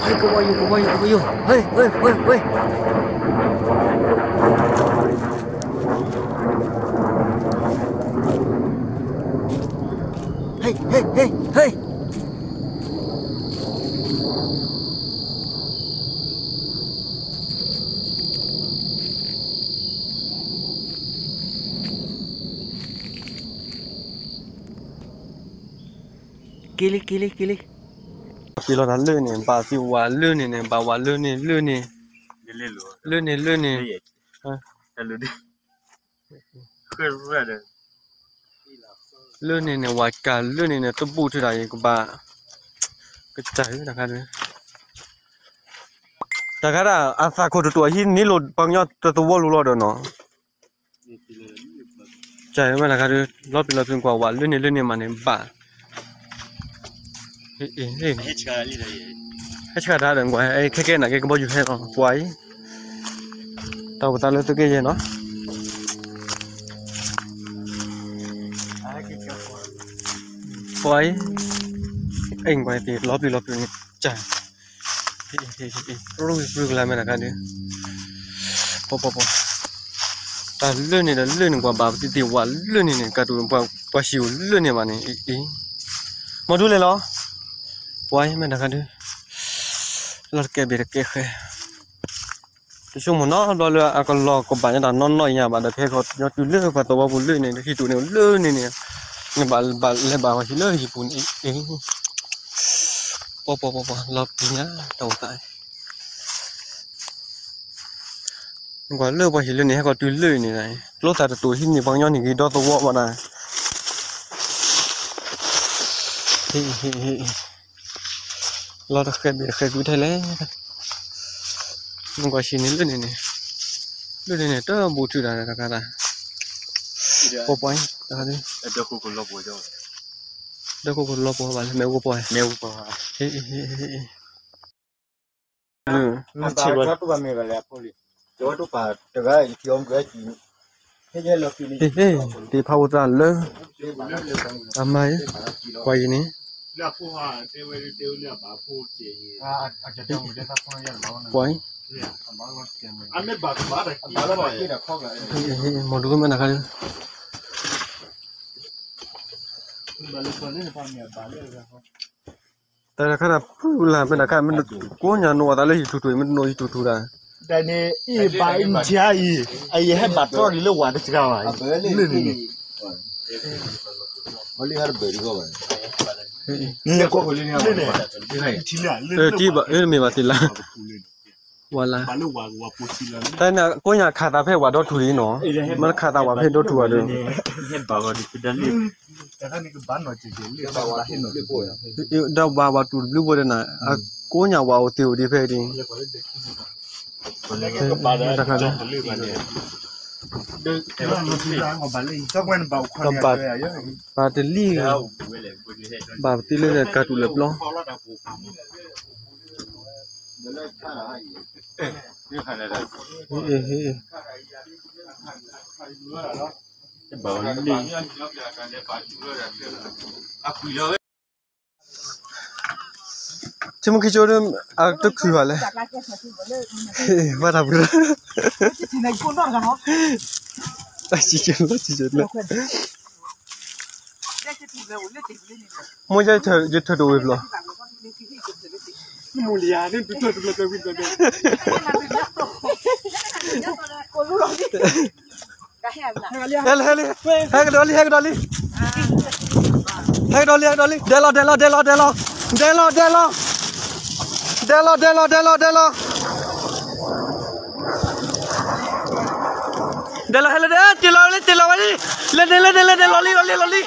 ဟဲ ကဝီၤယိၤ ကဝီၤယိၤ ကဝီၤယိၤ ဟဲ ဟဲ ဟဲ ဟဲ ဟဲ ဟဲ ဟဲ က့ၤလံ က့ၤလံ က့ၤလံ. ပှၤလီၤတၢ်လၢန့ၣ် ဘၣ်သ့ၣ်ဝးလၢန့ၣ်န့ၣ် ဘၣ်ဝးလၢန့ၣ်လၢန့ၣ် လၢန့ၣ်လၢန့ၣ် လၢန့ၣ်န့ၣ် ဝးကးလၢန့ၣ်န့ၣ် တဘူၣ်ထုဒၣ်အံၤကဘၣ် ကစၢ်တခါဒုး တၢ်ခါဒၣ် အသးခိၣ်တတူာ်ဟံးန့ၢ်လိာ်ပှၤကညီတသဝီလူလီၤဒီးနီၤ ကၢ်ဝဲတခါဒုး လီၤပျံၤလီၤပျံၤကွၢ်ဝးလၢန့ၣ်လၢန့ၣ်မးန့ၣ်ဘၣ် ဟဲဆှၢတၢ်ဒီးကွၢ် ခဲကဲနာ်က့ကဘီယူၤဟဲလီၤ ပှၤအံၤ တၢ်အိၣ်သးလၢသုးက့ယဲၢ်နီၤ ပှၤအံၤ အဲၣ်ကွၢ်သ့ၣ်လီၤပျံၤလီၤပျံၤန့ၣ် ကၢ် ရူၢ်ရူၢ်ကလါမဲာ်တခါဒုး ပှၤပှၤပှၤ တၢ်လၢန့ၣ်ဒီးလၢန့ၣ် ပှၤဘၣ်ပသ့ၣ်သ့ၣ်ဝးလၢန့ၣ်န့ၣ် ကးတူာ်ပှၤပှၤဟံၣ်အိၣ်လၢန့ၣ်ဘၣ်န့ၣ် အံၤ မ့ၢ်ဒ်လဲၣ်လီၤ ပှၤအံၤမဲာ်တခါဒုး လီၤတကဲဘၣ်တကဲဃဲ တဆိကမိၣ်နီတဘျီလၢအကလီၤကဘၣ်ညါတၢ်နီၢ်နီၢ်အံၤညါဘၣ်ဒီး ဖဲခီညီတုၤလၢပှၤသဝီပူၤလၢန့ၣ် ဟံၣ်တူာ်န့ၣ်လၢန့ၣ်န့ၣ် နဘၣ်လဲၤဘၣ်ဝဲဟံၣ်လၢဟံၣ်ပူၤန့ၣ် အ့ ပှၤပှၤပှၤပှၤ လီၤပျံၤညါတၢ်အိၣ်သး နကွၢ်လၢပှၤဟံၣ်လၢန့ၣ် ဟဲကီၢ်တုၤလၢန့ၣ် ကျိသၣ်တတူာ်ဟံးန့ၢ်ပှၤကညီန့ၣ်ဂ့ၤဒီသဝီဘၣ်နၤ လီၤတဃဲဘ့ၣ်တဃဲကွံာ်ထဲလဲၣ် နကွၢ်ဆံးန့ၣ်လၢန့ၣ်န့ၣ် လၢန့ၣ်န့ၣ် တဘူၣ်ထုးတၢ်တခါတၢ် ပှၤပှၤ ဒီခိၣ်ခိၣ်လီၤပှီၢ်ဘၣ်လၢမ့ၣ်အူကပီၤ မ့ၣ်အူကပီၤ ဟ့ၣ် တ့ဖးအိၣ်သရၣ်လၢ အမါအံၤ ကွၢ်အံၤန့ၣ် ကွၢ်အံၤ မ့ၢ်ဒိမ့ၢ်နခါ တၢ်တခါတၢ်ဖုလၢ်မ့ၢ်တခါ မ့ၢ်ကိးညါနိၣ်အသးလၢဟံၣ်ထူၣ်ထူၣ်အံၤ မ့ၢ်တနိၣ်ဟံၣ်ထူၣ်ထူၣ်တၢ် တၢ်န့ၣ် အံၤဘၣ်အံၤမ့ၢ်အံၤ အံၤဟဲဘၣ်တြီၢ်လံလၢဝၤတစှၤဘၣ် လၢန့ၣ်န့ၣ် တံၢ်ဘၣ်အၢမ့ၢ်ဘၣ်သ့ၣ်လၢ ဝၤလၢ တၢ်န့ၣ် ကိးညါခးသးဖဲဝၤဒီထူၣ်လံနီၤ မ့ၢ်ခးသးဝၤဖဲဒီထူၣ်ဘၣ်ဒီး ဒီးဝၤဝၤတူၢ်တဘျုးဘိဒီးနၤ အကိးညါဝၤအိၣ်သ့ၣ်အိၣ်ဒံးဖဲဒံး တခါ ဘၣ်တလံၣ် ဘၣ်ပသ့လၢကးတူာ်လၢပျီ ဆိကမိၣ်ခံကၠိ အတခုၣ်ဘၣ်လဲၣ် ဘၣ်တၢ်ပှၤ တၢ်စံးကၠိလီၤ စံးကၠိလီၤ မိၢ်ယဲ ယထၢၣ်တအိၣ်ဝဲဘျီ ဟဲလံ ဟဲလံ ဟဲကဒီးလံ ဟဲကဒီးလံ ဟဲကဒီးလံ ဟဲကဒီးလံ ဒဲလီၤ ဒဲလီၤ ဒဲလီၤ ဒဲလီၤ ဒဲလီၤ ဒဲလီၤ ဒဲလီၤ ဒဲလီၤ ဒဲလီၤ ဒဲလီၤ ဒဲလီၤ ဟဲလၢ တ့ၢ်လီၤဝဲလံ တ့ၢ်လီၤဝဲလံ လဲၤန့ၣ် လဲၤန့ၣ် လဲၤန့ၣ် လီၤလံ လီၤလံ လီၤလံ